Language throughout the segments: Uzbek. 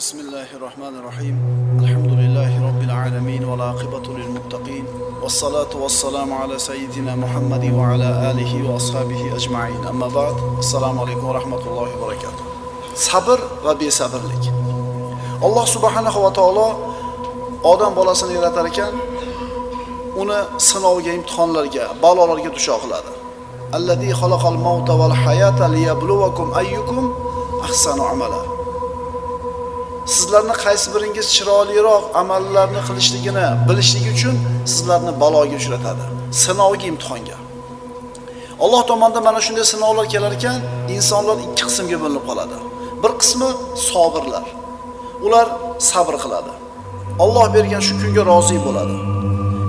Bismillahirrohmanirrohim. Alhamdulillahi robbil alamin va aqibatu lil muttaqin. Was-salatu was-salamu ala sayyidina Muhammad va ala alihi va ashabihi ajma'in. Amma ba'd. Assalomu alaykum va rahmatullohi va barakatuh. Sabr va besabrlik. Alloh subhanahu va taolo odam bolasini yaratar ekan, uni sinovga, imtihonlarga, balolarga duchor qiladi. Allazi xalaqal mauta val hayata liyabluwakum ayyukum ahsanu amala. Sizlarni qaysi biringiz chiroyliroq amallarni qilishligini bilishligi uchun sizlarni baloga uchratadi, sinovga, imtihonga. Alloh tomonidan mana shunday sinovlar kelar ekan, insonlar ikki qismga bo'linib qoladi. Bir qismi sobirlar. Ular sabr qiladi. Alloh bergan shu kunga rozi bo'ladi.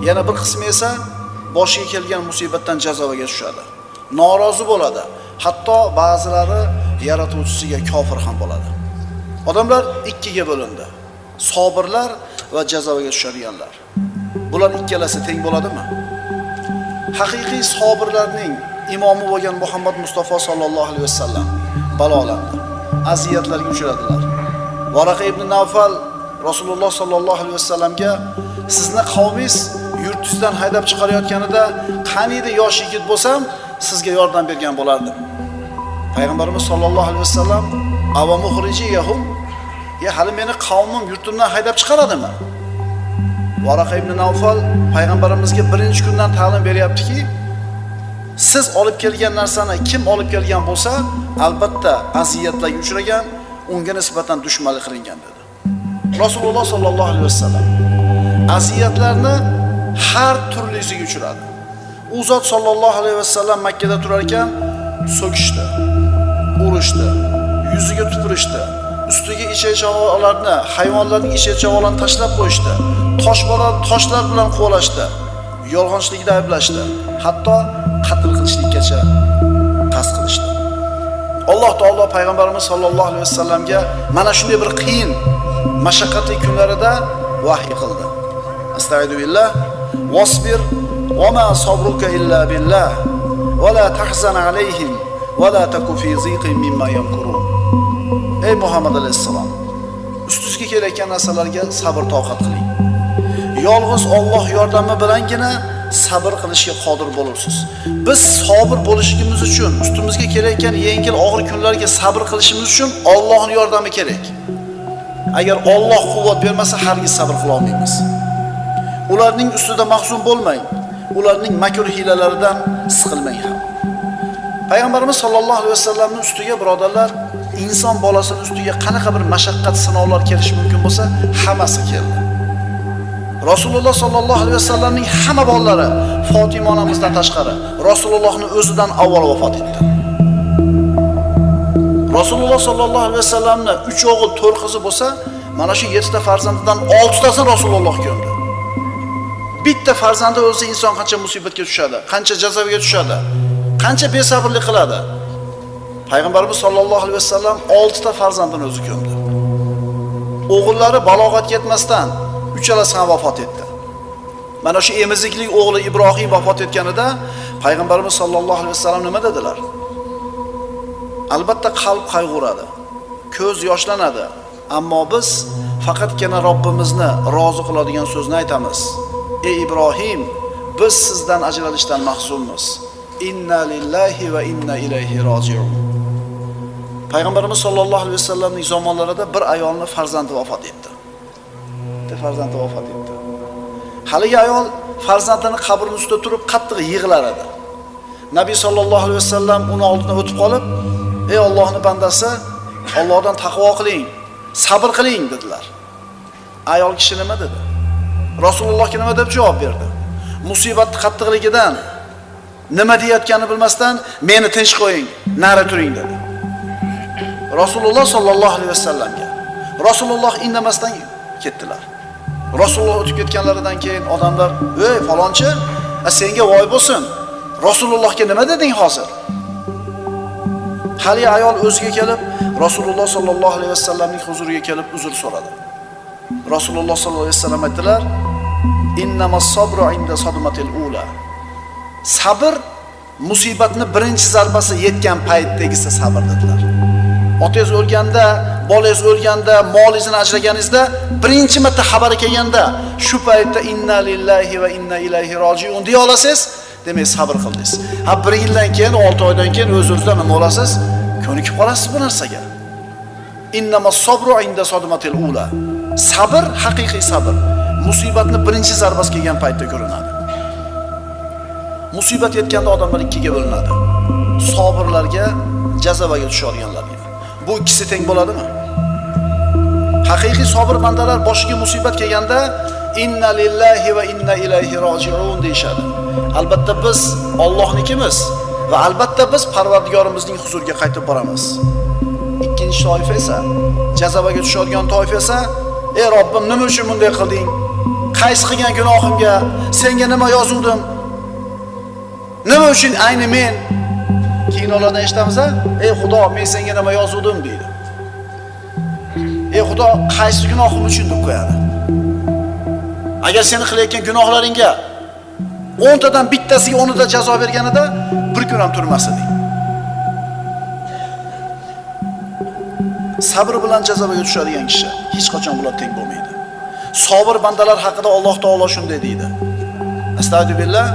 Yana bir qismi esa boshiga kelgan musibatdan jazoga tushadi. Norozi bo'ladi. Hatto ba'zilari yaratuvchisiga kofir ham bo'ladi. Odamlar ikkiga bo'lindi. Sobirlar va jazoga tushadiganlar. Bular ikkalasi teng bo'ladimi? Haqiqiy sobirlarning imomi bo'lgan Muhammad Mustafa sallallohu alayhi vasallam balolandi. Aziyatlarga uchradilar. Varaqa ibn Navfal Rasululloh sallallohu alayhi vasallamga sizni qavmingiz yurtingizdan haydab chiqarayotganida qaniydi yosh yigit bo'lsam sizga yordam bergan bo'lardim. Payg'ambarimiz sallallohu alayhi vasallam ava muxrijiyahum, ya hali meni qavmim yurtimdan haydab chiqaradimi? Varaqa ibn Navfal payg'ambarimizga birinchi kundan ta'lim beryaptiki, siz olib kelgan narsani kim olib kelgan bo'lsa, albatta aziyatlarga uchragan, unga nisbatan dushmanlik qilingan dedi. Rasululloh sallallohu alayhi vasallam aziyatlarni har turlisiga uchradi. U zot sallallohu alayhi vasallam Makka da turar ekan so'kishdi, urishdi, yuziga tupurishdi, ustiga ichak-chavolarni, hayvonlarning ichak-chavolarini tashlab qo'yishdi, toshlar bilan quvlashdi, yolg'onchilikda ayblashdi, hatto qatl qilishlikkacha qasd qilishdi. Alloh taolo payg'ambarimiz sollallohu alayhi vasallamga mana shunday bir qiyin, mashaqqatli kunlarida vahiy qildi. Astagfiru billah, wasbir va ma sabruka illa billah va la tahzan alayhim va la taku fi ziqin mimma yamkurun. Ey Muhammad alayhissalom, ustingizga kelayotgan narsalarga sabr toqat qiling. Yolg'iz Alloh yordami bilangina sabr qilishga qodir bo'lursiz. Biz sabr bo'lishimiz uchun, ustimizga kelayotgan yengil og'ir kunlarga sabr qilishimiz uchun Allohning yordami kerak. Agar Alloh quvvat bermasa, hargiz sabr qila olmaymiz. Ularning ustida mahzun bo'lmang, ularning makr hiylalaridan siqilmang ham. Payg'ambarimiz sollallohu alayhi vasallamning ustiga birodarlar, inson bolasining ustiga qanaqa bir mashaqqat, sinovlar kelishi mumkin bo'lsa, hammasi keldi. Rasululloh sollallohu alayhi vasallamning hamma bolalari Fatima onamizdan tashqari Rasulullohning o'zidan avval vafot etdi. Rasululloh sollallohu alayhi vasallamni 3 o'g'il, 4 qizi bo'lsa, mana shu 7 ta farzandidan 6 tasini Rasululloh ko'mdi. Bitta farzandi o'lsa inson qancha musibatga tushadi, qancha jazoga tushadi, qancha besabrlik qiladi. Payg'ambarimiz sollallohu alayhi vasallam 6 ta farzandini o'zi ko'mdi. O'g'illari balog'atga yetmasdan uchalasi ham vafot etdi. Mana shu emiziklik o'g'li Ibrohim vafot etganida payg'ambarimiz sollallohu alayhi vasallam nima dedilar? Albatta qalb qayg'uradi, ko'z yoshlanadi, ammo biz faqatgina Robbimizni rozi qiladigan so'zni aytamiz. Ey Ibrohim, biz sizdan ajralishdan mahzunmiz. Inna lillahi va inna ilayhi roji'un. Payg'ambarimiz sollallohu alayhi vasallamning zamonlarida bir ayolning farzandi vafot etdi. Bitta farzandi vafot etdi. Haligi ayol farzandini qabrining ustida turib qattiq yig'lar edi. Nabiy sollallohu alayhi vasallam uni oldidan o'tib qolib, "Ey Allohning bandasi, Allohdan taqvo qiling, sabr qiling" dedilar. Ayol kishi nima dedi? Rasulullohga nima deb javob berdi? Musibatning qattiqligidan nima deyotganini bilmasdan, "Meni tinch qo'ying, nari turing" dedi. Rasululloh sollallohu alayhi vasallamga. Rasululloh indamasdan ketdilar. Rasululloh o'tib ketganlaridan keyin odamlar, "Ey falonchi, senga voy bo'lsin. Rasulullohga nima deding hozir?" Hali ayol o'ziga kelib, Rasululloh sollallohu alayhi vasallamning huzuriga kelib uzr so'radi. Rasululloh sollallohu alayhi vasallam aytdilar: "Innamas sabru inda sadmatil ula." Sabr musibatni birinchi zarbasi yetgan paytdagisi sabr dedilar. Otangiz o'lganda bolangiz o'lganda, molingizni ajraganingizda, birinchi marta xabari kelganda, shu paytda inna lillahi va inna ilayhi rojiun deya olasiz, demak sabr qildingiz. Ha, 1 yildan keyin, 6 oydan keyin o'z-o'zidan nima olasiz? Ko'nikib qolasiz bu narsaga. Innamas sabru inda sadmatil ula. Sabr, haqiqiy sabr musibatni birinchi zarbasi kelgan paytda ko'rinadi. Musibat yetganda odamlar ikkiga bo'linadi. Sobirlarga, jazoga tushadiganlarga. Bu ikkisi teng bo'ladimi? Haqiqiy sobir bandalar boshiga musibat kelganda inna lillahi va inna ilayhi rojiun deyshadi. Albatta biz Allohnikimiz va albatta biz Parvardigorimizning huzuriga qaytib boramiz. Ikkinchi toifa esa, jazoga tushadigan toifa esa, ey Robbim, nima uchun bunday qilding? Qaysi qilgan gunohimga? Senga nima yozuvdim? Nima uchun ayni men? Keyin ulardan eshitamiz, ey Xudo, men senga nima yozuvdim deydi. Ey Xudo, qaysi gunohim uchun deb qo'yadi. Agar seni qilayotgan gunohlaringga 10 tadan bittasiga 10 ta jazo berganida bir kun ham turmas eding. Sabr bilan jazoga tushadigan kishi hech qachon bular teng bo'lmaydi. Sobir bandalar haqida Alloh taolo shunday deydi. Astagfirullah.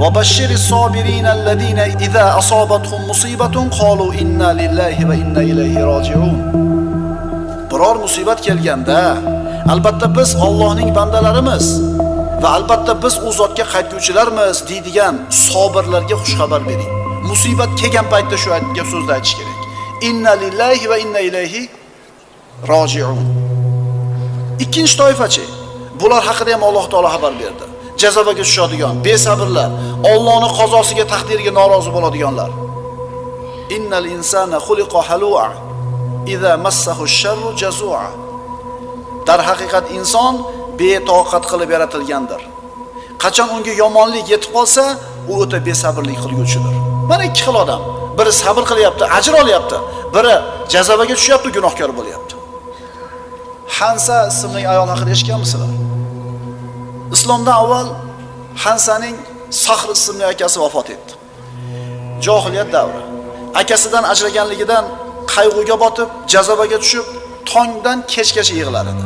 Va bashshiris sobirin allazina iza asobathum musibatun qalu inna lillahi va inna ilayhi rojiun. Biror musibat kelganda, albatta biz Allohning bandalarimiz va albatta biz u zotga qaytguvchilarmiz deydigan sobirlarga xush xabar bering. Musibat kelgan paytda shu gap so'zni aytish kerak. Inna lillahi va inna ilayhi rojiun. Ikkinchi toifachi, bular haqida ham Alloh taolo xabar berdi. Jazoga tushadigan, besabrlar, Allohning qazosiga, taqdiriga norozi bo'ladiganlar. Innal insana xuliqa halu'a iza massahu ash-sharru jazu'a. Darhaqiqat inson betoqat qilib yaratilgandir. Qachon unga yomonlik yetib qolsa, u o'ta besabrlik qilguvchidir. Mana ikki xil odam. Biri sabr qilyapti, ajr olyapti, biri jazoga tushyapti, gunohkor bo'lyapti. Hansa ismli ayol haqida eshitganmisizlar? Islomdan avval Hansaning Sahr ismli akasi vafot etdi. Johiliyat davri. Akasidan ajraganligidan qayg'uga botib, jazoga tushib, tongdan kechgacha yig'lar edi.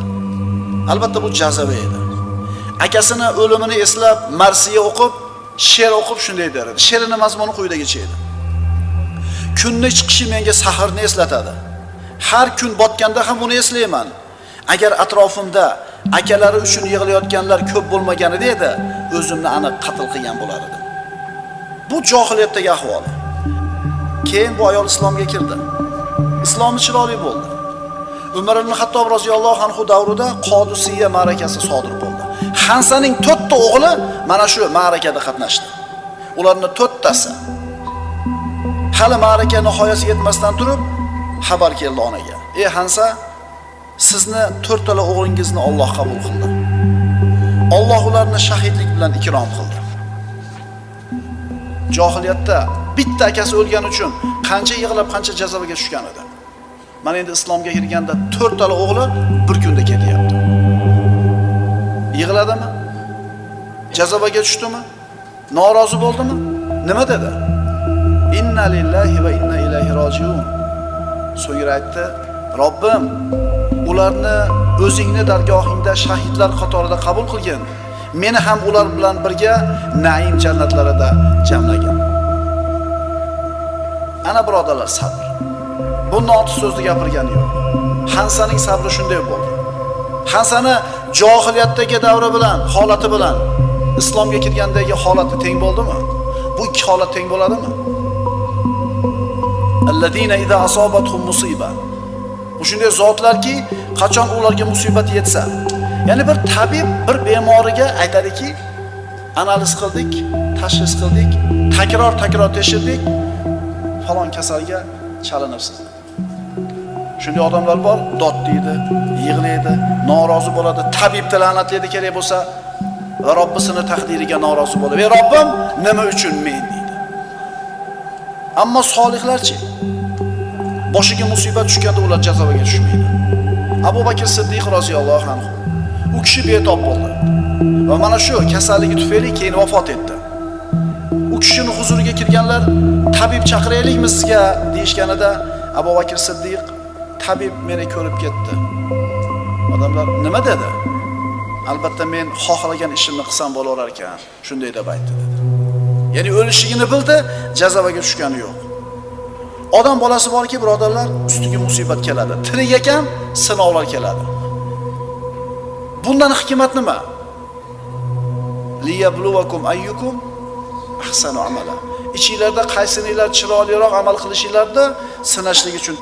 Albatta bu jazava edi. Akasini o'limini eslab, marsiya o'qib, she'r o'qib shunday der edi. She'rining mazmuni quyidagicha edi. Kunni chiqishi menga sahrni eslatadi. Har kun botganda ham uni eslayman. Agar atrofimda akalari uchun yig'layotganlar ko'p bo'lmaganida edi, o'zimni aniq qatl qilgan bo'lar edim. Bu johiliyatdagi ahvoli. Keyin bu ayol islomga kirdi. Islomi chiroyli bo'ldi. Umar ibn Xattob roziyallohu anhu davrida Qodisiyya ma'rakasi sodir bo'ldi. Hansaning 4 ta o'g'li mana shu ma'rakada qatnashdi. Ularning 4 tasi hali ma'raka nihoyasiga yetmasdan turib xabar keldi onaga. Ey Hansa, sizni 4 tala o'g'lingizni Alloh qabul qildi. Alloh ularni shahidlik bilan ikrom qildi. Johiliyatda bitta akasi o'lgani uchun qancha yig'lab, qancha jazoga tushgan edi. Mana endi islomga kirganda 4 tala o'g'li bir kunda ketyapti. Yig'ladimi? Jazoga tushdimi? Norozi bo'ldimi? Nima dedi? Inna lillahi va inna ilayhi rojiun. So'ngra aytdi: Robbim, ularni o'zingni dargohingda shahidlar qatorida qabul qilgin. Meni ham ular bilan birga naim jannatlarida jamlagin. Ana birodarlar, sabr. Bundan ortiq so'zni gapirgani yo'q. Hansaning sabri shunday bo'ldi. Hansani johiliyatdagi davri bilan, holati bilan islomga kirgandagi holati teng bo'ldimi? Bu ikki holat teng bo'ladimi? Allazina iza asobathum musiba. Bu shunday zotlarki, qachon ularga musibat yetsa, ya'ni bir tabib bir bemoriga aytadiki, analiz qildik, tashxis qildik, takror tekshirdik, falon kasalga chalinibsiz. Shunday odamlar bor, dod deydi, yig'laydi, norozi bo'ladi, tabibni la'natlaydi kerak bo'lsa va Robbisini taqdiriga norozi bo'ladi. Ey Robbim, nima uchun men deydi. Ammo solihlarchi, boshiga musibat tushganda ular jazoga tushmaydi. Abu Bakr Siddiq roziyallohu anhu, u kishi betob bo'ldi va mana shu kasalligi tufayli keyin vafot etdi. U kishini huzuriga kirganlar, tabib chaqiraylikmi sizga deyishganida Abu Bakr Siddiq Tabib meni ko'rib ketdi. Odamlar nima dedi? Albatta men xohlagan ishimni qilsam bo'laverar ekan, shunday deb aytdi dedi. Ya'ni o'lishligini bildi, jazavaga tushgani yo'q. Odam bolasi borki, birodarlar, ustiga musibat keladi. Tirik ekan, sinovlar keladi. Bundan hikmat nima? Liyabluvakum ayyukum ahsanu amala. Ichinglarda qaysininglar chiroyliroq amal qilishinglarda sinashlik uchun.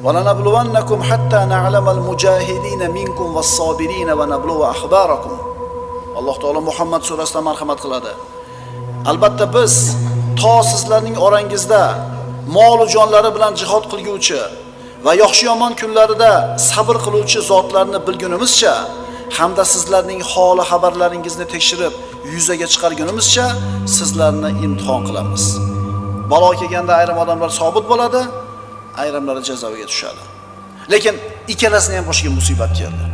Va lanabluwannakum hatta na'lamal mujahidina minkum was-sabirina va nabluwa akhbarakum. Alloh taolo Muhammad surasida marhamat qiladi. Albatta biz to sizlarning orangizda mol va jonlari bilan jihad qilguvchi va yaxshi yomon kunlarida sabr qiluvchi zotlarni bilgunimizcha hamda sizlarning holi xabarlaringizni tekshirib yuzaga chiqargunimizcha sizlarni imtihon qilamiz. Balo kelganda ayrim odamlar sobit bo'ladi, ayrimlari jazoga tushadi. Lekin ikkalasini ham boshiga musibat keldi.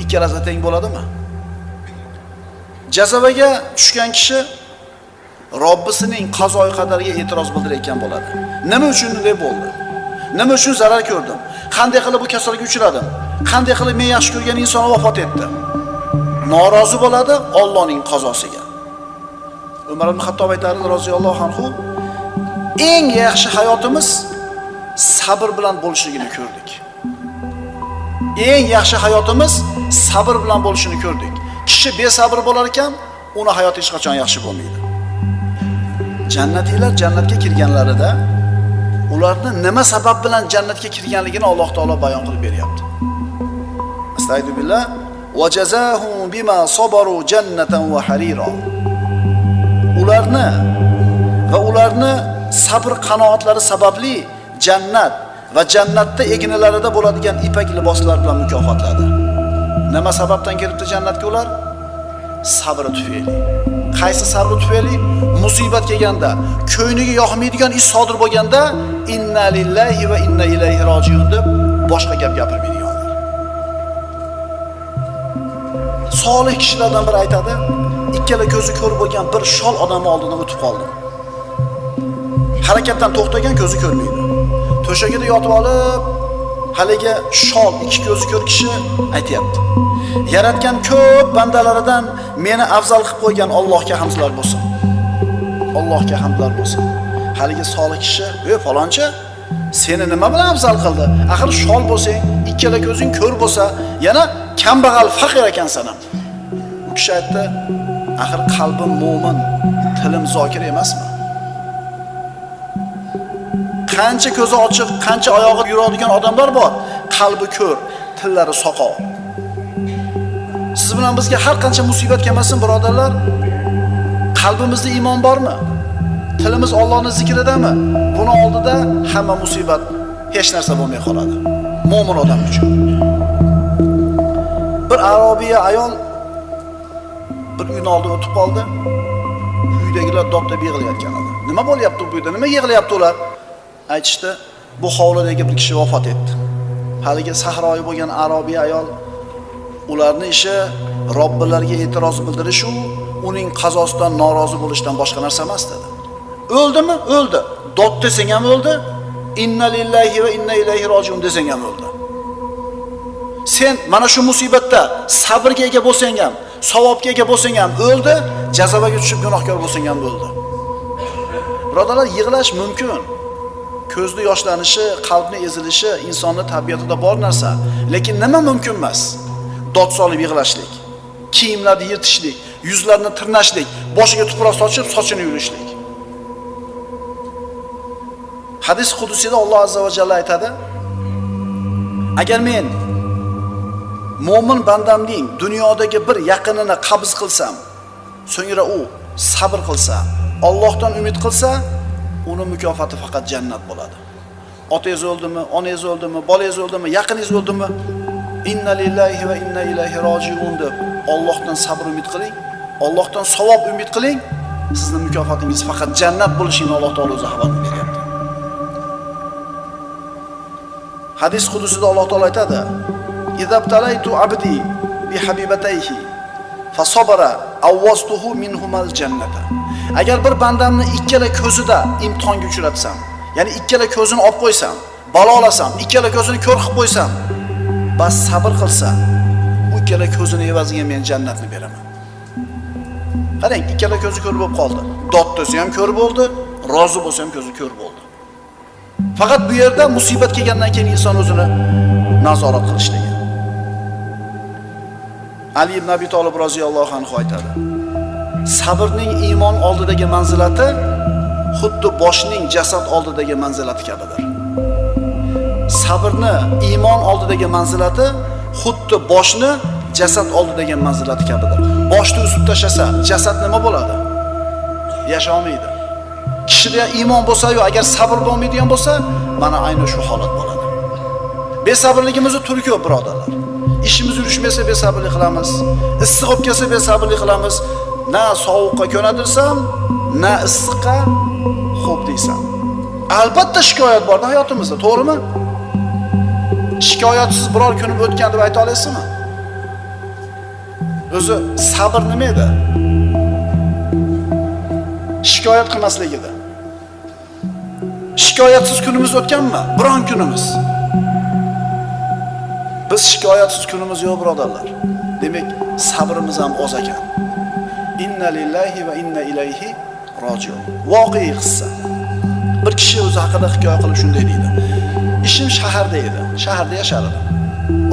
Ikkalasi teng bo'ladimi? Jazoga tushgan kishi Robbisining qazoyi qadariga e'tiroz bildirayotgan bo'ladi. Nima uchun bunday bo'ldi? Nima uchun zarar ko'rdim? Qanday qilib bu kasalga uchradim? Qanday qilib men yaxshi ko'rgan inson vafot etdi? Norozi bo'ladi Allohning qazosiga. Umar ibn Xattob aytadi roziyallohu anhu, eng yaxshi hayotimiz sabr bilan bo'lishligini ko'rdik. Eng yaxshi hayotimiz sabr bilan bo'lishini ko'rdik. Kishi besabr bo'lar ekan, uni hayoti hech qachon yaxshi bo'lmaydi. Jannatiylar jannatga kirganlarida ularni nima sabab bilan jannatga kirganligini Alloh taolo bayon qilib beryapti. Astagfiru billah va jazahum bima sabaru jannatan va harira. Ularni va ularni sabr qanoatlari sababli jannat va jannatda egnilarida bo'ladigan ipak liboslar bilan mukofotladi. Nima sababdan kiribdi jannatga ular? Sabri tufayli. Qaysi sabri tufayli? Musibat kelganda, ko'ngliga yoqmaydigan ish sodir bo'lganda inna lillahi va inna ilayhi rojiun deb boshqa gap gapirmaydiganlar. Solih kishilardan biri aytadi, ikkala ko'zi ko'r bo'lgan bir shol odamning oldidan o'tib qoldim. Harakatdan to'xtagan, ko'zi ko'rmaydi. To'shagida yotib olib, haligi shol ikki ko'zi ko'r kishi aytayapti. Yaratgan ko'p bandalaridan meni afzal qilib qo'ygan Allohga hamdlar bo'lsin. Allohga hamdlar bo'lsin. Haligi solih kishi, "Ey falonchi, seni nima bilan afzal qildi? Axir shol bo'lsang, ikkala ko'zing ko'r bo'lsa, yana kambag'al faqir ekansan ham." U kishi aytdi, "Axir qalbim mo'min, tilim zokir emasmi? Qancha ko'zi ochiq, qancha oyog'i yuradigan odamlar bor, qalbi ko'r, tillari soqov. Siz bilan bizga har qancha musibat kelmasin, birodarlar, qalbimizda iymon bormi? Tilimiz Allohning zikridami? Buni oldida hamma musibat hech narsa bo'lmay qoladi. Mo'min odam uchun. Bir arobiya ayol bir uyning oldiga o'tib qoldi. Uydagilar dod deb yig'layotgan edi. Nima bo'lyapti bu uyda? Nima yig'layapti ular? Aytishdi, bu hovlidagi bir kishi vafot etdi. Haligi sahroyi bo'lgan arobiya ayol ularning ishi Robbilariga e'tiroz bildirish u uning qazosidan norozi bo'lishdan boshqa narsa emas dedi. O'ldimi? O'ldi. Dod desang ham o'ldi. Inna lillahi va inna ilayhi rojiun desang ham o'ldi. Sen mana shu musibatda sabrga ega bo'lsang ham, savobga ega bo'lsang ham o'ldi, jazoga tushib gunohkor bo'lsang ham o'ldi. Birodarlar, yig'lash mumkin. Ko'zni yoshlanishi, qalbni ezilishi insonning tabiatida bor narsa, lekin nima mumkin emas? Dod solib yig'lashlik, kiyimlarni yirtishlik, yuzlarini tirnashlik, boshiga tuproq sochib, sochini yulishlik. Hadis qudusida Alloh azza va jalla aytadi: agar men mo'min bandamning dunyodagi bir yaqinini qabz qilsam, so'ngra u sabr qilsa, Allohdan umid qilsa, uni mukofoti faqat jannat bo'ladi. Otangiz o'ldimi, onangiz o'ldimi, bolangiz o'ldimi, yaqiningiz o'ldimi? Inna lillahi va inna ilayhi rojiun deb Allohdan sabr umid qiling, Allohdan savob umid qiling, sizning mukofotingiz faqat jannat bo'lishini Alloh taolo o'zi xabar beryapti. Hadis qudusida Alloh taolo aytadi: "Izabtalaytu abdi bi habibatayhi fa sabara awwastuhu minhumal jannata." Agar bir bandamni ikkala ko'zida imtihonga uchratsam, ya'ni ikkala ko'zini olib qo'ysam, balolasam, ikkala ko'zini ko'r qilib qo'ysam, bas sabr qilsa, u ikkala ko'zini evaziga men jannatni beraman. Qarang, ikkala ko'zi ko'r bo'lib qoldi. Dod desa ham ko'r bo'ldi, rozi bo'lsa ham ko'zi ko'r bo'ldi. Faqat bu yerda musibat kelgandan keyin inson o'zini nazorat qilishligi. Ali ibn Abi Talib roziyallohu anhu aytadi: sabrning iymon oldidagi manzilati xuddi boshning jasad oldidagi manzilati kabidir. Sabrni iymon oldidagi manzilati xuddi boshni jasad oldidagi manzilati kabidir. Boshni uzib tashlasa, jasad nima bo'ladi? Yasha olmaydi. Kishida iymon bo'lsa-yu, agar sabr bo'lmaydigan bo'lsa, mana ayni shu holat bo'ladi. Besabrligimizni turi ko'p, birodarlar. Ishimiz yurishmasa besabrlik qilamiz, issiq bo'lib kelsa besabrlik qilamiz. Na sovuqqa ko'nadirsan, na issiqqa xo'p deysan. Albatta shikoyat bor hayotimizda, to'g'rimi? Shikoyatsiz biror kunim o'tgan deb ayta olasizmi? O'zi sabr nima edi? Shikoyat qilmaslik edi. Shikoyatsiz kunimiz o'tganmi? Biron kunimiz. Biz shikoyatsiz kunimiz yo'q, birodarlar. Demak, sabrimiz ham oz ekan. Inna lillahi va inna ilayhi rojiun. Voqea qissa. Bir kishi o'zi haqida hikoya qilib shunday deydi. Ishim shaharda edi. Shaharda yashar edim.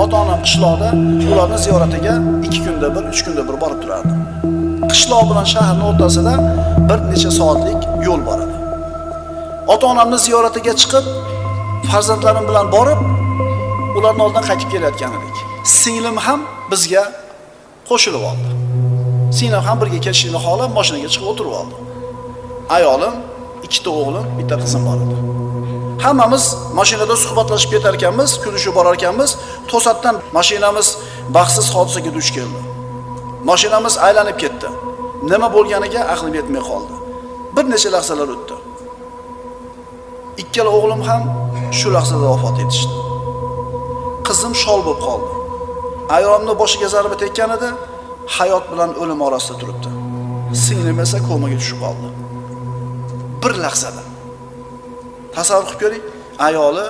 Ota-onam qishloqda, ularni ziyoratiga 2 kunda bir, 3 kunda bir borib turardim. Qishloq bilan shaharning o'rtasida bir necha soatlik yo'l bor edi. Ota-onamni ziyoratiga chiqib, farzandlarim bilan borib, ularning oldidan qaytib kelayotgan edik. Singlim ham bizga qo'shilib oldi. Singlim ham birga kelishini xohlab, mashinaga chiqib o'tirib oldi. Ayolim, 2 ta o'g'lim, bitta qizim bor edi. Hammamiz mashinada suhbatlashib ketar ekanmiz, kulishib borar ekanmiz, to'satdan mashinamiz baxtsiz hodisaga duch keldi. Mashinamiz aylanib ketdi. Nima bo'lganiga aqlim yetmay qoldi. Bir necha lahzalar o'tdi. Ikkala o'g'lim ham shu lahzada vafot etishdi. Qizim shol bo'lib qoldi. Ayolimni boshiga zarba tekkan edi, hayot bilan o'lim orasida turibdi. Singlim esa komaga tushib qoldi. Bir lahzada. Tasavvur qilib ko'ring, ayoli,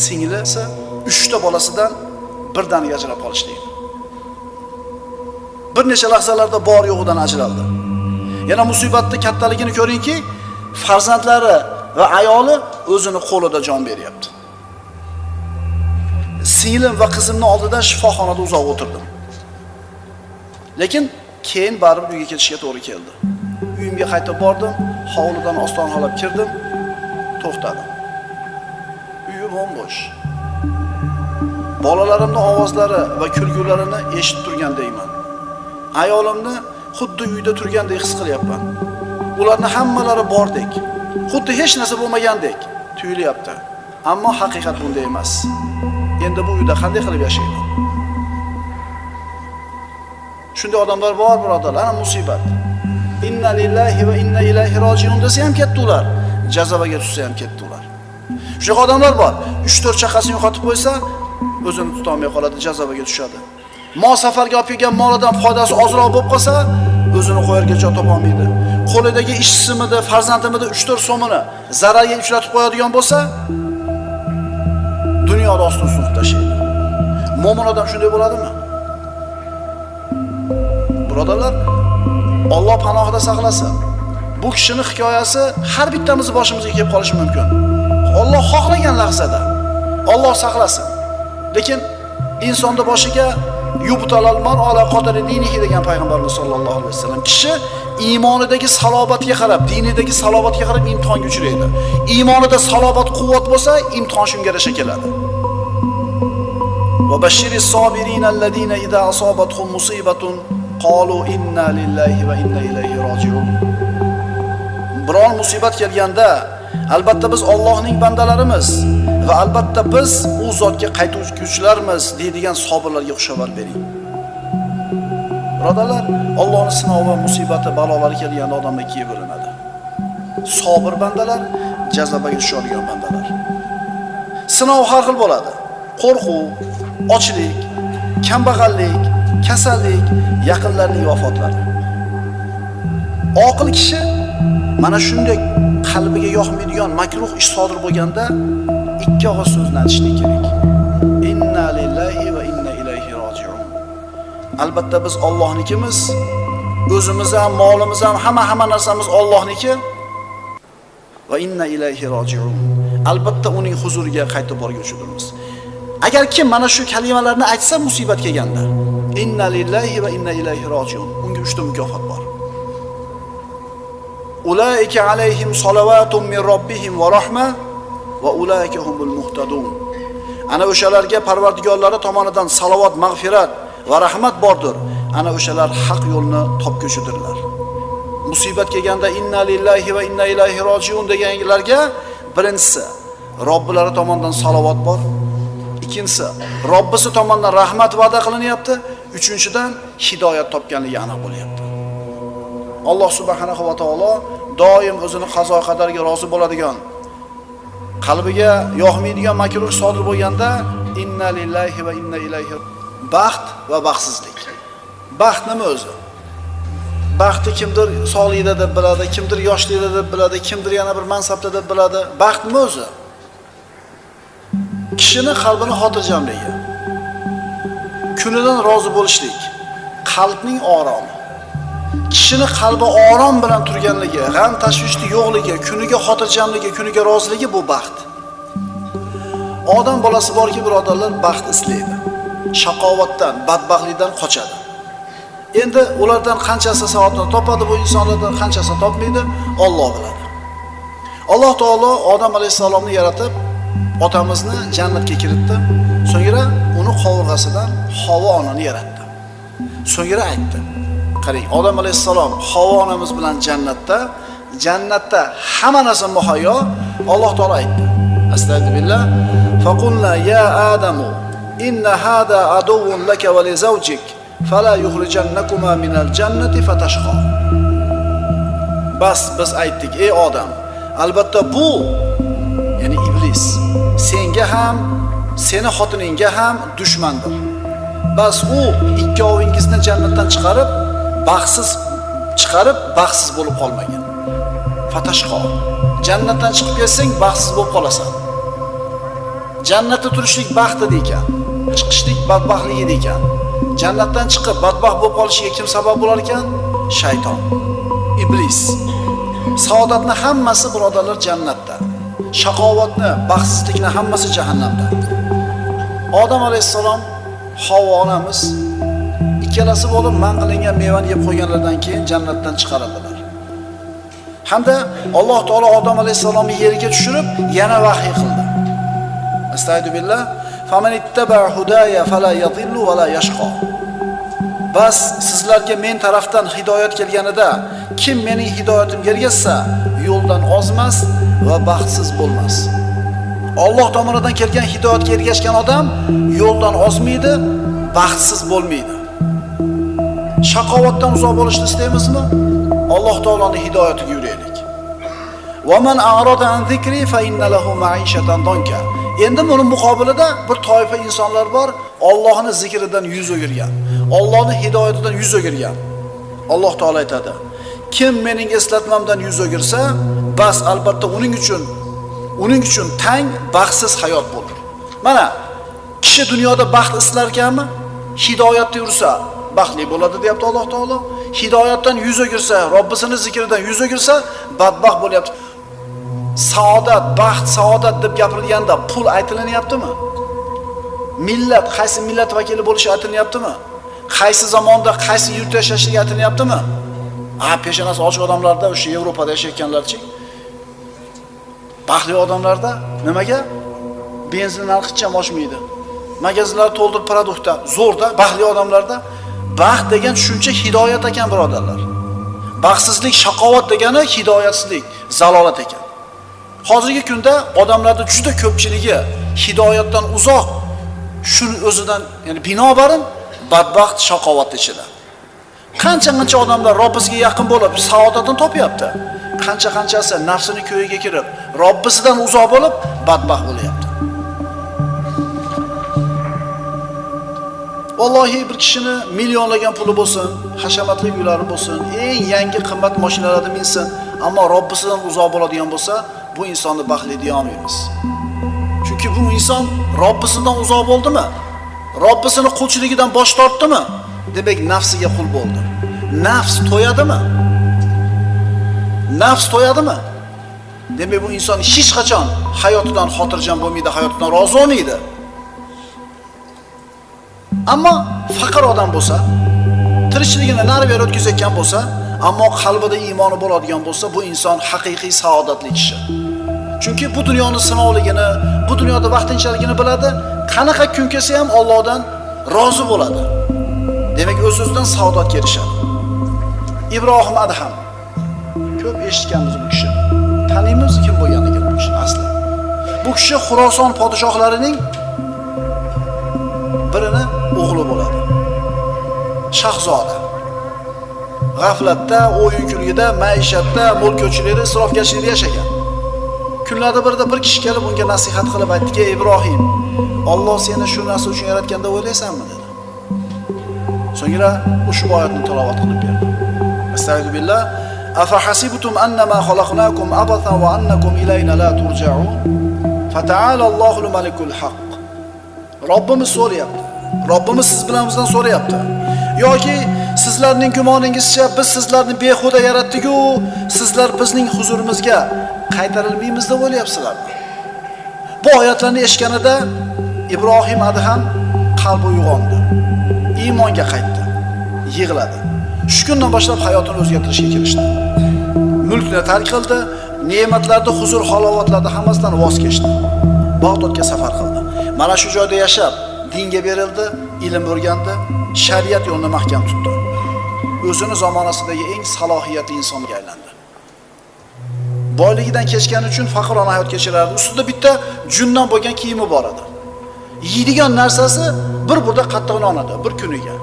singlisi, 3 ta bolasidan birdaniga ajrab qolishdi. Bir necha lahzalarda bor yo'g'idan ajraldi. Yana musibatning kattaligini ko'ringki, farzandlari va ayoli o'zini qo'lida jon beryapti. Singlim va qizimning oldida shifoxonada uzoq o'tirdim. Lekin keyin baribir uyga ketishga to'g'ri keldi. Uyimga qaytib bordim, hovlidan ostonxonalab kirdim, to'xtadim. Uyi bo'm-bo'sh. Bolalarimning ovozlari va kulgularini eshitib turgandayman. Ayolimni xuddi uyda turgandek his qilyapman. Ularni hammalari bordek, xuddi hech narsa bo'lmagandek tuyulyapti. Ammo haqiqat bunday emas. Endi bu uyda qanday qilib yashayman? Shunday odamlar bor, birodarlar, ana musibat. Inna lillahi va inna ilayhi rojiun desa ham ketdi ular. Jazoga tushsa ham ketdi ular. Shunaqa odamlar bor. 3-4 chaqasini yo'qotib qo'ysa, o'zini tuta olmay qoladi, jazoga tushadi. Mol safarga olib kelgan molidan foydasi ozroq bo'lib qolsa, o'zini qo'yarga joy topa olmaydi. Qo'lidagi ishchisimidi, farzandimidi 3-4 so'mini zararga uchratib qo'yadigan bo'lsa, dunyoda ostini ustun tashlaydi. Mo'min odam shunday bo'ladimi? Birodarlar, Alloh panohida saqlasin. Bu kishining hikoyasi har bittamizni boshimizga kelib qolishi mumkin. Alloh xohlagan lahzada Alloh saqlasin. Lekin insonning boshiga yubtalal mar'u ala qadri dinihi degan payg'ambarimiz sollallohu alayhi vasallam, kishi iymonidagi salobatga qarab, dinidagi salobatga qarab imtihonga uchraydi. Iymonida salobat, quvvat bo'lsa, imtihon shunga yarasha keladi. Va bashiris sobirin allazina iza asobathum musibatun qalu inna lillahi va inna ilayhi rojiun. Biror musibat kelganda, albatta biz Allohning bandalarimiz va albatta biz u zotga qaytuvchilarmiz deydigan sobirlarga xushxabar bering. Birodarlar, Allohning sinovi, musibati, balolari kelganda odamlar ikkiga bo'linadi. Sobir bandalar, jazoga tushadigan bandalar. Sinov har xil bo'ladi. Qo'rquv, ochlik, kambag'allik, kasallik, yaqinlarning vafotlari. Oqil kishi mana shunday qalbiga yoqmaydigan makruh ish sodir bo'lganda ikki og'iz so'zni aytishlik kerak. Inna lillahi va inna ilayhi roji'un. Albatta biz Allohnikimiz, o'zimiz ham, molimiz ham, hamma narsamiz Allohniki. Va inna ilayhi roji'un. Albatta uning huzuriga qaytib borguvchidirmiz. Agar kim mana shu kalimalarni aytsa musibat kelganda, inna lillahi va inna ilayhi roji'un, unga 3 ta mukofot bor. Ulaika alayhim salavatun min robbihim va rahma va ulaika humul muhtadun. Ana o'shalarga Parvardigorlari tomonidan salovat, mag'firat va rahmat bordir. Ana o'shalar haq yo'lni topguchidirlar. Musibat kelganda inna lillahi va inna ilayhi roji'un deganlarga birinchisi Robbilari tomonidan salovat bor. Ikkinchisi Robbisi tomonidan rahmat va'da qilinyapti. Uchinchidan hidoyat topganligi aniq bo'lyapti. Alloh subhanahu va taolo doim o'zini qazo qadariga rozi bo'ladigan, qalbiga yoqmaydigan makruh sodir bo'lganda inna lillahi va inna ilayhi. Baxt va baxtsizlik. Baxt nima o'zi? Baxtni kimdir sog'likda deb biladi, kimdir yoshlikda deb biladi, kimdir yana bir mansabda deb biladi. Baxt nima o'zi? Kishini qalbini xotirjamligi, kunidan rozi bo'lishlik, qalbning oromi. Kishini qalbi orom bilan turganligi, g'am tashvishli yo'qligi, kuniga xotirjamligi, kuniga roziligi bu baxt. Odam bolasi borki, birodarlar, baxt istaydi. Shaqovatdan, badbaxtlikdan qochadi. Endi ulardan qanchasi saodatni topadi, bu insonlardan qanchasi topmaydi, Alloh biladi. Alloh taolo Odam alayhissalomni yaratib, otamizni jannatga kiritdi. So'ngra uni qovurg'asidan Havo onani yaratdi. So'ngra aytdi. Qarang, Odam alayhissalom Havo onamiz bilan jannatda, jannatda hamma narsa muhayyo. Alloh taolo aytdi. Astagfirullah. Faqulna ya Adamu inna hada aduwwun laka va li zawjik fala yukhrijannakuma minal jannati fatashqa. Bas biz aytdik, ey Odam, albatta bu, ya'ni iblis, senga ham, seni xotiningga ham dushmandir. Bas u ikkovingizni jannatdan chiqarib, baxtsiz bo'lib qolmagin. Fatashqo. Jannatdan chiqib kelsang baxtsiz bo'lib qolasan. Jannatda turishlik baxt edi ekan, chiqishlik badbaxtlik edi ekan. Jannatdan chiqib badbaxt bo'lib qolishiga kim sabab bo'lar ekan? Shayton, iblis. Saodatni hammasi birodarlar jannatda. Shaqovatni, baxtsizlikni hammasi jahannamda. Odam alayhissalom, Havo onamiz ikkalasi bo'lib man qilingan mevani yeb qo'yganlaridan keyin jannatdan chiqarildilar. Hamda Alloh taolo Odam alayhissalomni yerga tushirib, yana vahiy qildi. Astagfirullah. Faman ittaba hudaya fala yadhillu va la yashqa. Bas sizlarga men tarafdan hidoyat kelganida kim mening hidoyatimga ergashsa, yo'ldan ozmas va baxtsiz bo'lmas. Alloh tomonidan kelgan hidoyatga ergashgan odam yo'ldan ozmaydi, baxtsiz bo'lmaydi. Shaqovatdan uzoq bo'lishni istaymizmi? Alloh taoloning hidoyatiga yuraylik. Va man a'rada an zikri fa inna lahu ma'ishatan donka. Endi buning muqobilida bir toifa insonlar bor, Allohning zikridan yuz o'girgan, Allohning hidoyatidan yuz o'girgan. Alloh taolo aytadi: kim mening eslatmamdan yuz o'girsa, bas albatta uning uchun tang, baxtsiz hayot bo'lur. Mana kishi dunyoda baxt istar ekanmi? Hidoyatda yursa baxtli bo'ladi deyapti Alloh taolo. Hidoyatdan yuz o'girsa, Robbisini zikridan yuz o'girsa, badbaxt bo'lyapti. Saodat, baxt, saodat deb gapirilganda pul aytilinyaptimi? Millat, qaysi millat vakili bo'lishi aytilyaptimi? Qaysi zamonda, qaysi yurtda yashashligi aytilyaptimi? Peshonasi ochiq odamlarda, o'sha Yevropada yashayotganlarchi, baxtli odamlarda nimaga? Benzin narxi hech ham oshmaydi. Magazinlar to'ldirib produktda, zo'rda, baxtli odamlarda baxt degan tushuncha hidoyat ekan, birodarlar. Baxtsizlik, shaqovat degani hidoyatsizlik, zalolat ekan. Hozirgi kunda odamlarda juda ko'pchiligi hidoyatdan uzoq, shuni o'zidan, ya'ni binobarin badbaxt shaqovat ichida. Qancha-qancha odamlar Robbisiga yaqin bo'lib saodatini topyapti. Qancha-qanchasi nafsini ko'yiga kirib, Robbisidan uzoq bo'lib badbaxt bo'lyapti. Vallohi bir kishini millionlagan puli bo'lsin, hashamatli uylari bo'lsin, eng yangi qimmat mashinalarda minsin, ammo Robbisidan uzoq bo'ladigan bo'lsa, bu insonni baxtli deya olmaymiz. Chunki Chunki bu inson Robbisidan uzoq bo'ldimi? Robbisini qulchiligidan bosh tortdimi? Demak, nafsiga qul bo'ldi. Nafs to'yadimi? Nafs to'yadimi? Demak, bu inson hech qachon hayotidan xotirjam bo'lmaydi, hayotidan rozi bo'lmaydi. Ammo faqir odam bo'lsa, tirikchiligini nari beri o'tkazayotgan bo'lsa, ammo qalbida iymoni bo'ladigan bo'lsa, bu inson haqiqiy saodatli kishi. Chunki bu dunyoni sinovligini, bu dunyoda vaqtinchaligini biladi, qanaqa kun kelsa ham Allohdan rozi bo'ladi. Demak, o'z-o'zidan saodatga erishadi. Ibrohim Adham. Ko'p eshitganmiz bu kishi. Taniymiz kim bo'lganligini bu kishi asli. Bu kishi Xuroson podshohlarining birini o'g'li bo'ladi. Shahzoda. G'aflatda, o'yin kulgida, maishatda, mo'l-ko'chlikda, isrofgarchilikda yashagan. Kunlarda birida bir kishi kelib unga nasihat qilib aytdiki: "Ey Ibrohim, Alloh seni shu narsa uchun yaratgan deb o'ylaysanmi?" dedi. So'ngra ushbu oyatni tilovat qilib berdi. Astagfiru billah. Afahasibtum annama xalaqnakum abathan va annakum ilayna la turja'un? Fata'ala Allohul malikul haqq. Robbimiz so'rayapti. Robbimiz siz bilan bizdan so'rayapti. Yoki sizlarning gumoningizcha biz sizlarni behuda yaratdik-ku, sizlar bizning huzurimizga qaytarilmaymiz deb o'ylayapsizlarmi? Bu oyatlarni eshitganida Ibrohim Adham qalbi uyg'ondi. Iymonga qaytdi. Yig'ladi. Shu kundan boshlab hayotini o'zgartirishga kirishdi. Mulkni tark qildi, ne'matlarni, huzur halovatlarni hammasidan voz kechdi. Bag'dodga safar qildi. Mana shu joyda yashab, dinga berildi, ilm o'rgandi, shariat yo'lini mahkam tutdi. O'zini zamonasidagi eng salohiyatli insonga aylandi. Boyligidan kechgani uchun faqirona hayot kechirardi. Ustida bitta jundan bo'lgan kiyimi bor edi. Yeydigan narsasi bir burda qattiq non edi, bir kuniga.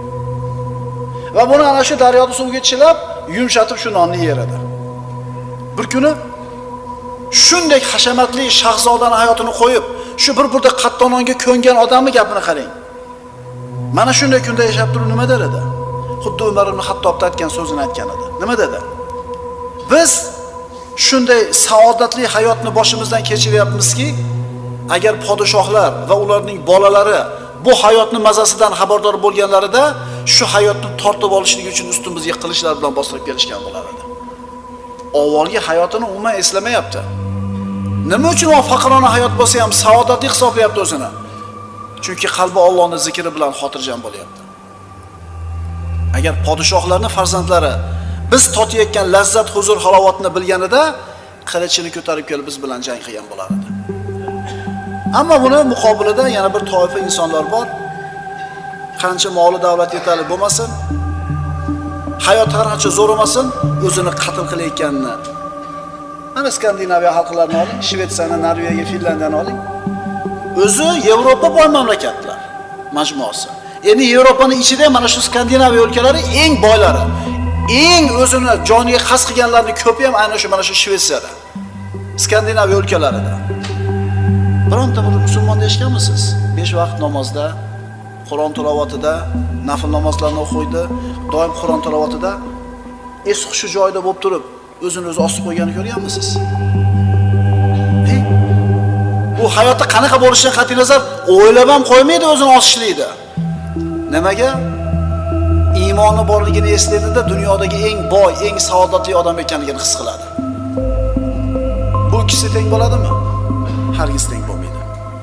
Va buni ana shu daryoda suvga chilab, yumshatib shu nonni yer edi. Bir kuni shunday hashamatli shahzodani hayotini qo'yib, shu bir burda qattiq nonga ko'ngan odamning gapini qarang. Mana shunday kunda yashab turib nima der edi? Xuddi Umar ibn Xattobda aytgan so'zini aytgan edi. Nima dedi? Biz shunday saodatli hayotni boshimizdan kechiryapmizki, agar podshohlar va ularning bolalari bu hayotni mazasidan xabardor bo'lganlarida shu hayotni tortib olishlik uchun ustimizga qilichlar bilan bostirib kelishgan bo'lar edi. Avvalgi hayotini umuman eslamayapti. Nima uchun u faqirona hayot bo'lsa ham saodatli hisoblayapti o'zini? Chunki qalbi Allohning zikri bilan xotirjam bo'lyapti. Agar podshohlarning farzandlari biz totayotgan lazzat, huzur, halovatni bilganida qilichini ko'tarib kelib biz bilan jang qilgan bo'lar edi. Ammo buni muqobilida yana bir toifa insonlar bor. Qancha moli davlat yetarli bo'lmasin, hayot qancha zo'r bo'lmasin, o'zini qatl qilayotganini. Mana Skandinaviya xalqlarini oling, Shvetsiyani, Norvegiya, Finlandiyani oling. O'zi Yevropa boy mamlakatlar majmuasi. Endi Yevropaning ichida mana shu Skandinaviya o'lkalari eng boylari. Eng o'zini joniga qasd qilganlarning ko'pi ham aynan shu mana shu Shvetsiyada. Skandinaviya o'lkalarida. Bironta bir musulmon eshitganmisiz? 5 vaqt namozda, Qur'on tilovatida, nafl namozlarni o'qiydi, doim Qur'on tilovatida es hushi joyida bo'lib turib, o'zini o'zi osib qo'yganini ko'rganmisiz? Bu hayotda qanaqa bo'lishidan qat'iy nazar o'ylab ham qo'ymaydi o'zini osishlikni. Nimaga? Iymoni borligini eslaydi-da, dunyodagi eng boy, eng saodatli odam ekanligini his qiladi. Bu ikkisi teng bo'ladimi? Hargiz teng bo'lmaydi.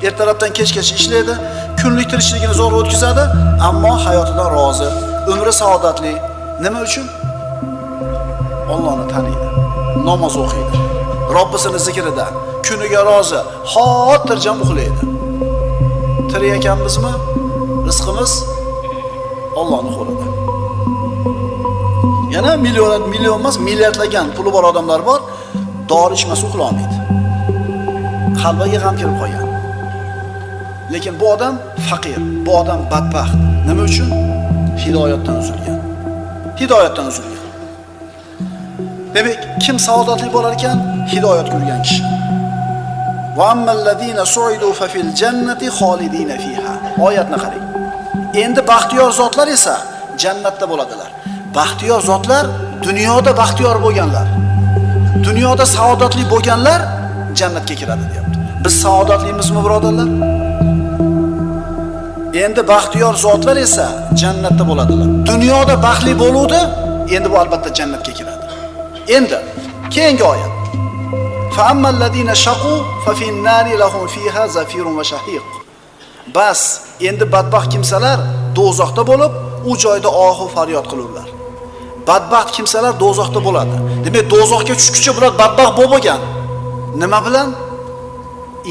Ertalabdan kechgacha ishlaydi, kunlik tirikchiligini zo'r o'tkazadi, ammo hayotidan rozi, umri saodatli. Nima uchun? Allohni taniydi, namoz o'qiydi, Robbisini zikrida, kuniga rozi, xotirjam uxlaydi. Tirik ekanmizmi? Rizqimiz Allohning qo'lida. Yana million, million emas, milliardlagan puli bor odamlar bor, dori ichmasa uxla olmaydi. Qalbiga g'am kirib qolgan. Lekin bu odam faqir, bu odam badbaxt. Nima uchun? Hidoyatdan uzilgan. Hidoyatdan uzilgan. Demak, kim saodatli bo'lar ekan? Hidoyat ko'rgan kishi. Va ammallazina su'idu fa fil jannati xolidina fiha. Oyatni qarang. Endi baxtiyor zotlar esa jannatda bo'ladilar. Baxtiyor zotlar dunyoda baxtiyor bo'lganlar. Dunyoda saodatli bo'lganlar jannatga kiradi deyapti. Biz saodatlimizmi, birodarlar? Endi baxtiyor zotlar esa jannatda bo'ladilar. Dunyoda baxtli bo'luvdi, endi bu albatta jannatga kiradi. Endi keyingi oyat. Fa ammallazina shaqu fa fin-nari lahum fiha zafirun va shahiq. Bas, endi badbaxt kimsalar do'zaxda bo'lib, u joyda ohu faryod qilurlar. Badbaxt kimsalar do'zaxda bo'ladi. Demak, do'zaxga tushguncha bular badbaxt bo'lmagan. Nima bilan?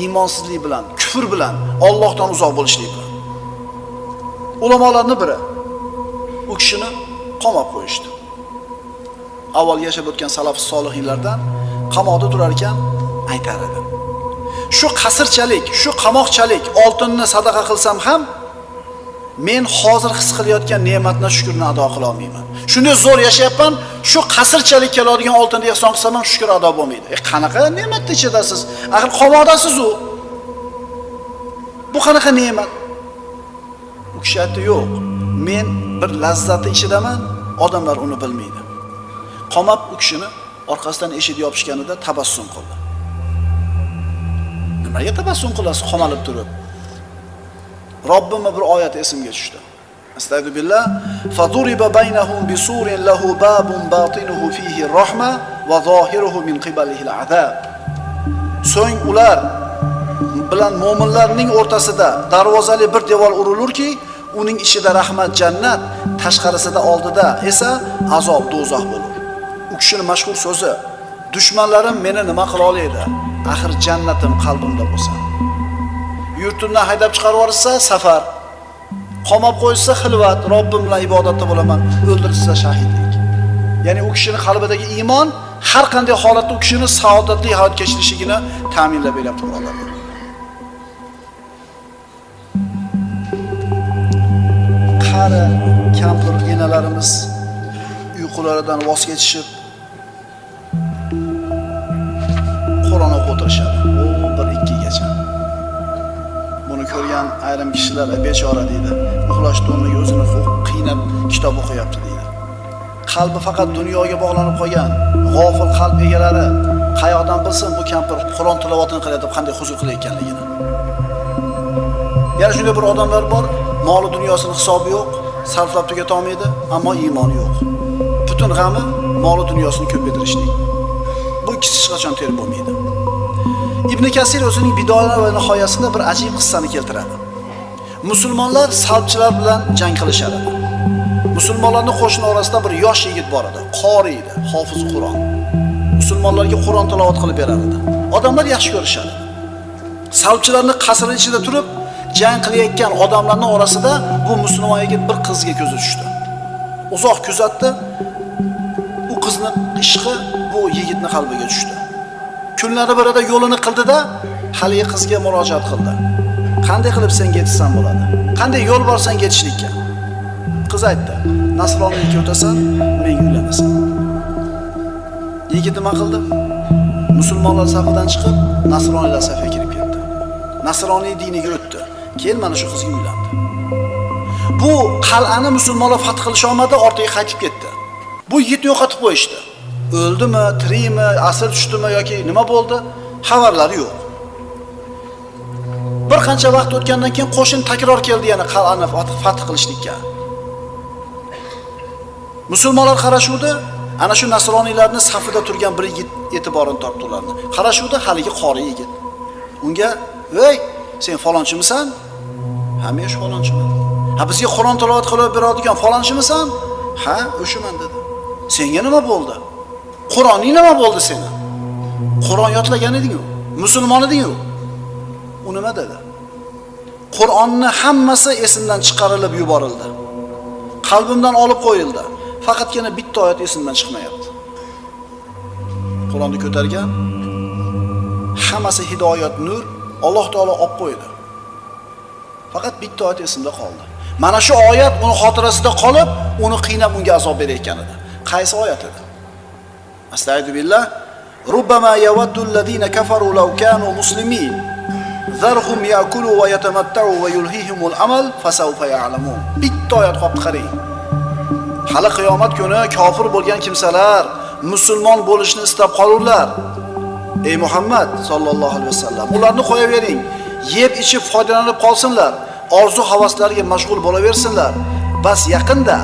Iymonsizlik bilan, kufr bilan, Allohdan uzoq bo'lishlik bilan. Ulamolarning biri u kishini qamab qo'yishdi. Avval yashab o'tgan salaf solihlardan qamoqda turar ekan aytar edi. Shu qasrchalik, shu qamoqchalik oltinni sadaqa qilsam ham men hozir his qilayotgan ne'matni shukrni ado qila olmayman. Shunday zo'r yashayapman, shu qasrchalik keladigan oltinni ehson qilsam ham shukr ado bo'lmaydi. Qanaqa ne'matni ichidasiz? Axir qamoqdasiz u. Bu qanaqa ne'mat? U kishi aytdi, yo'q, men bir lazzati ichidaman, odamlar uni bilmaydi. Qamab u kishini orqasidan eshik yopishganida tabassum qildi. Nimaga tabassum qilasiz qamalib turib? Robbimning bir oyati esimga tushdi. Astag'firu billah, faduriba baynahum bisurin lahu babun batinuhu fihi rahma va zohiruhu min qibalihi al-azab. So'ng ular bilan mo'minlarning o'rtasida darvozali bir devor urilurki, uning ichida rahmat jannat, tashqarisida oldida esa azob do'zax bo'lur. U kishining mashhur so'zi: dushmanlarim meni nima qila oladi? Axir jannatim qalbimda bo'lsa. Yurtimdan haydab chiqarib yuborsa safar, qamab qo'ysa xilvat, Robbim bilan ibodatda bo'laman, o'ldirsa shahidlik. Ya'ni u kishining qalbidagi iymon har qanday holatda u kishini saodatli hayot kechirishligini ta'minlab beryapti, birodarlar. Qari kampir enalarimiz uyqularidan voz kechishib Qur'on o'qib o'tirishadi. O 1-2 gacha. Buni ko'rgan ayrim kishilar bechora deydi. Uxlash o'rniga o'zini qiynab kitob o'qiyapti deydi. Qalbi faqat dunyoga bog'lanib qolgan g'ofil qalb egalari qayoqdan bilsin bu kampir Qur'on tilovatini qilayotib qanday huzur qilayotganligini. Yana shunday bir odamlar bor, moli dunyosini hisobi yo'q, sarflab tugata olmaydi, ammo iymoni yo'q. Butun g'ami moli dunyosini ko'paytirishlik. Bu ikkisi hech qachon terib bo'lmaydi. Ibn Kasir o'zining Bidoya va nihoyasida bir ajib qissani keltiradi. Musulmonlar salbchilar bilan jang qilishar edi. Musulmonlarning qo'shini orasida bir yosh yigit bor edi, qori edi, hofiz Qur'on. Musulmonlarga Qur'on tilovat qilib berar edi. Odamlar yaxshi ko'rishar edi. Salbchilarning qasri ichida turib jang qilayotgan odamlarning orasida bu musulmon yigit bir qizga ko'zi tushdi. Uzoq kuzatdi. U qizni ishqi bu yigitning qalbiga tushdi. Kunlari birida yo'lini qildida haligi qizga murojaat qildi. Qanday qilib senga yetishsam bo'ladi? Qanday yo'l bor senga yetishlikka? Qiz aytdi: Nasroniylikka o'tasan, menga uylanasan. Yigit nima qildi? Musulmonlar safidan chiqib, nasroniylar safiga kirib ketdi. Nasroniy diniga o'tdi. Keyin mana shu qizga uylandi. Bu qal'ani musulmonlar fath qilisha olmadi, ortiga qaytib ketdi. Bu yigitni yo'qotib qo'yishdi. O'ldimi, tirikmi, asir tushdimi yoki nima bo'ldi? Xabarlari yo'q. Bir qancha vaqt o'tgandan keyin qo'shin takror keldi yana qal'ani fath qilishlikka. Musulmonlar qarashuvdi, ana shu nasroniylarning safida turgan bir yigit e'tiborini tortdi ularni. Qarashuvdi haligi qori yigit. Unga: "Ey, sen falonchimisan?" "Ha, men shu falonchiman." "Ha, bizga Qur'on tilovat qilib beradigan falonchimisan?" "Ha, o'shaman" dedi. "Senga nima bo'ldi? Qur'oning nima bo'ldi seni? Qur'on yodlagan eding-ku, musulmon eding-ku." U nima dedi? Qur'onni hammasi esimdan chiqarilib yuborildi. Qalbimdan olib qo'yildi. Faqatgina bitta oyat esimdan chiqmayapti. Qur'onni ko'targan, hammasi hidoyat, nur, Alloh taolo olib qo'ydi. Faqat bitta oyat esimda qoldi. Mana shu oyat uni xotirasida qolib, uni qiynab unga azob berayotgan edi. Qaysi oyat edi? Astagfiru billah. Rubbama yawaddu allazina kafaru law kanu muslimin. Zarhum ya'kulu va yatamatta'u va yulhihimul amal fasawfa ya'lamun. Bitta oyat qolib qarang. Hali qiyomat kuni kofir bo'lgan kimsalar musulmon bo'lishni istab qolurlar. Ey Muhammad sallallohu alayhi vasallam, ularni qo'yavering, yeb ichib foydalanib qolsinlar, orzu havaslariga mashg'ul bo'laversinlar. Bas yaqinda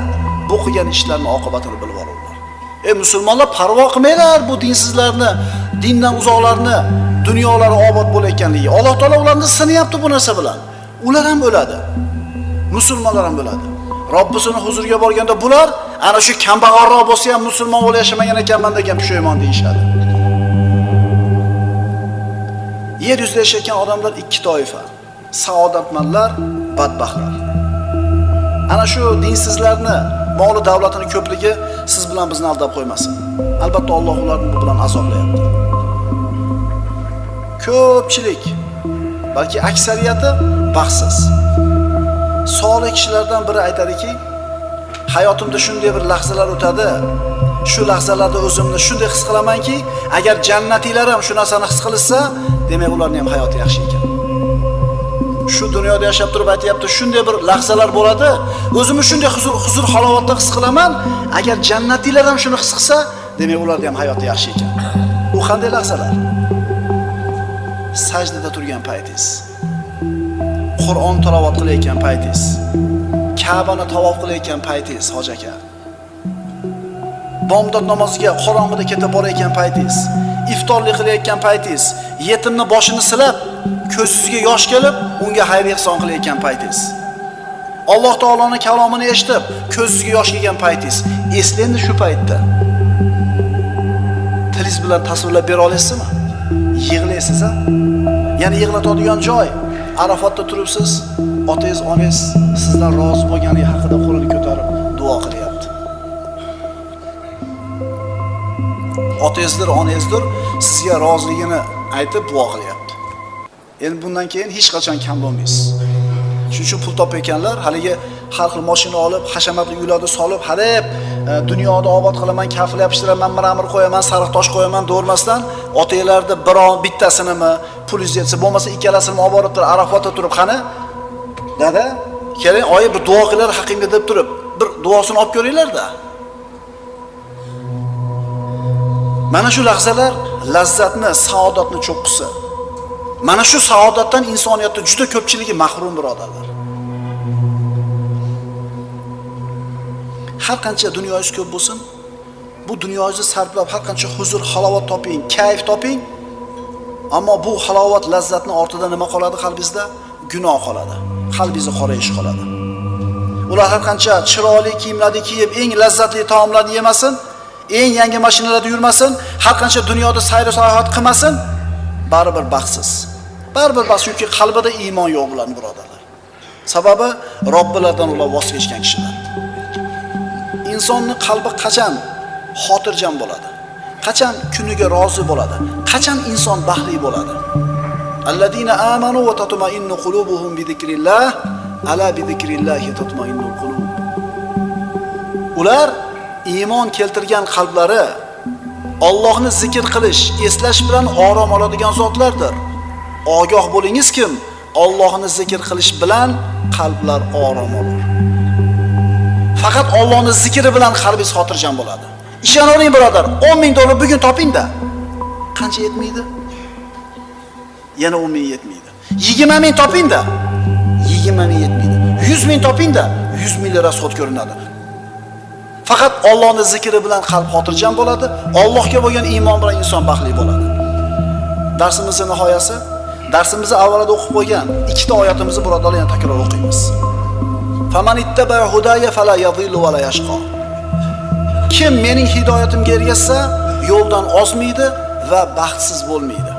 bu qilgan ishlarning oqibatini bilib olurlar. Ey musulmonlar, parvo qilmanglar bu dinsizlarni, dindan uzoqlarni, dunyolari obod bo'layotganligi. Alloh taolo ularni sinayapti bu narsa bilan. Ular ham o'ladi. Musulmonlar ham o'ladi. Robbisini huzuriga borganda bular ana shu kambag'alroq bo'lsa ham musulmon bo'lib yashamagan ekanman degan pushaymon deyishadi. Yer yuzida yashayotgan odamlar ikki toifa: saodatmanlar, badbaxtlar. Ana shu dinsizlarni moli davlatini ko'pligi siz bilan bizni aldab qo'ymasin. Albatta Alloh ularni bu bilan azoblayapti. Ko'pchilik, balki aksariyati baxtsiz. Solih kishilardan biri aytadiki, hayotimda shunday bir lahzalar o'tadi. Shu lahzalarda o'zimni shunday his qilamanki, agar jannatiylar ham shu narsani his qilsa, demak ularning ham hayoti yaxshi ekan. Shu dunyoda yashab turib aytayapti, shunday bir lahzalar bo'ladi, o'zimni shunday huzur halovatda his qilaman, agar jannatiylar ham shuni his qilsa, demak ularning ham hayoti yaxshi ekan. U qanday lahzalar? Sajdada turgan paytingiz, Qur'on tilovat qilayotgan paytingiz, Ka'bani tavof qilayotgan paytingiz, hoji aka. Bomdod namoziga qorong'ida ketib borayotgan paytingiz, iftorlik qilayotgan paytingiz, yetimni boshini silab, ko'zingizga yosh kelib, unga xayr ihson qilayotgan paytingiz. Alloh taoloning kalomini eshitib, ko'zingizga yosh kelgan paytingiz. Eslaydi shu paytda. Tilingiz bilan tasvirlab bera olasizmi? Yig'laysiz, ha? Ya'ni yig'latadigan joy Arafatda turibsiz, otangiz, onangiz sizdan rozi bo'lganligi haqida qo'lini ko'tarib duo qilyapti. Otangizdir, onangizdir sizga roziligini aytib duo qilyapti. Endi bundan keyin hech qachon kam bo'lmaysiz. Shuning uchun pul topayotganlar haligi har xil mashina olib, hashamatli uylarni solib, hadeb dunyoda obod qilaman, kafil yopishtiraman, mramor qo'yaman, sariq tosh qo'yaman demasdan, otanglarni biror bittasinimi pulingiz yetsa, bo'lmasa ikkalasini olib borib turib, Arafatda turib, qani dada, keling, oyi bir duo qilar haqimga deb turib, bir duosini olib ko'ringlar-da. Mana shu lahzalar lazzatni, saodatni cho'qqisi. Mana shu saodatdan insoniyatda juda ko'pchiligi mahrum, birodarlar. Har qancha dunyoyingiz ko'p bo'lsin, bu dunyoyingizni sarflab har qancha huzur, halovat toping, kayf toping, ammo bu halovat, lazzatning ortida nima qoladi qalbingizda? Gunoh qoladi. Qalbingizni qorayish qoladi. Ular har qancha chiroyli kiyimlarni kiyib, eng lazzatli taomlarni yemasin, eng yangi mashinalarda yurmasin, har qancha dunyoda sayr sayohat qilmasin, baribir baxtsiz. Baribir baxtsiz, chunki qalbida iymon yo'q bularning, birodarlar. Sababi Robbilardan ular voz kechgan kishilar. Insonning qalbi qachon xotirjam bo'ladi? Qachon kuniga rozi bo'ladi? Qachon inson baxtli bo'ladi? Alladina amanu va tatma'innu qulubuhum bi zikrillah, ala bi zikrillahi tatma'innul qulub. Ular iymon keltirgan qalblari Allohni zikr qilish, eslash bilan orom oladigan zotlardir. Ogoh bo'lingiz kim? Allohni zikr qilish bilan qalblar orom olur. Faqat Allohning zikri bilan qalbingiz xotirjam bo'ladi. Ishonavering birodar, 10 ming dollar bugun toping-da. Qancha yetmaydi? Yana 10 ming yetmaydi. 20 ming toping-da. 20 ming yetmaydi. 100 ming toping-da, 100 ming lira rasxod ko'rinadi. Faqat Allohning zikri bilan qalb xotirjam bo'ladi, Allohga bo'lgan iymon bilan inson baxtli bo'ladi. Darsimizning nihoyasi, darsimizni avvalida o'qib qo'ygan ikkita oyatimizni birodarlar yana takror o'qiymiz. Faman ittaba hudaya fala yadhillu va la yashqa. Kim mening hidoyatimga ergashsa, yo'ldan ozmaydi va baxtsiz bo'lmaydi.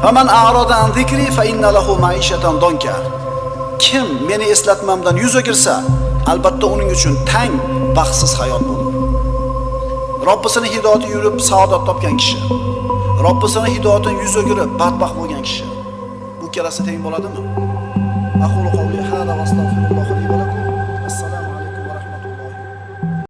Faman a'rada an zikri fa inna lahu ma'ishatan donka. Kim meni eslatmamdan yuz o'girsa, albatta uning uchun tang, baxtsiz hayot bo'lur. Robbisini hidoyati yurib saodat topgan kishi, Robbisini hidoyatidan yuz o'girib badbaxt bo'lgan kishi, bu ikkalasi teng bo'ladimi? Aqulu qawli hada va astagfirullohi li va lakum.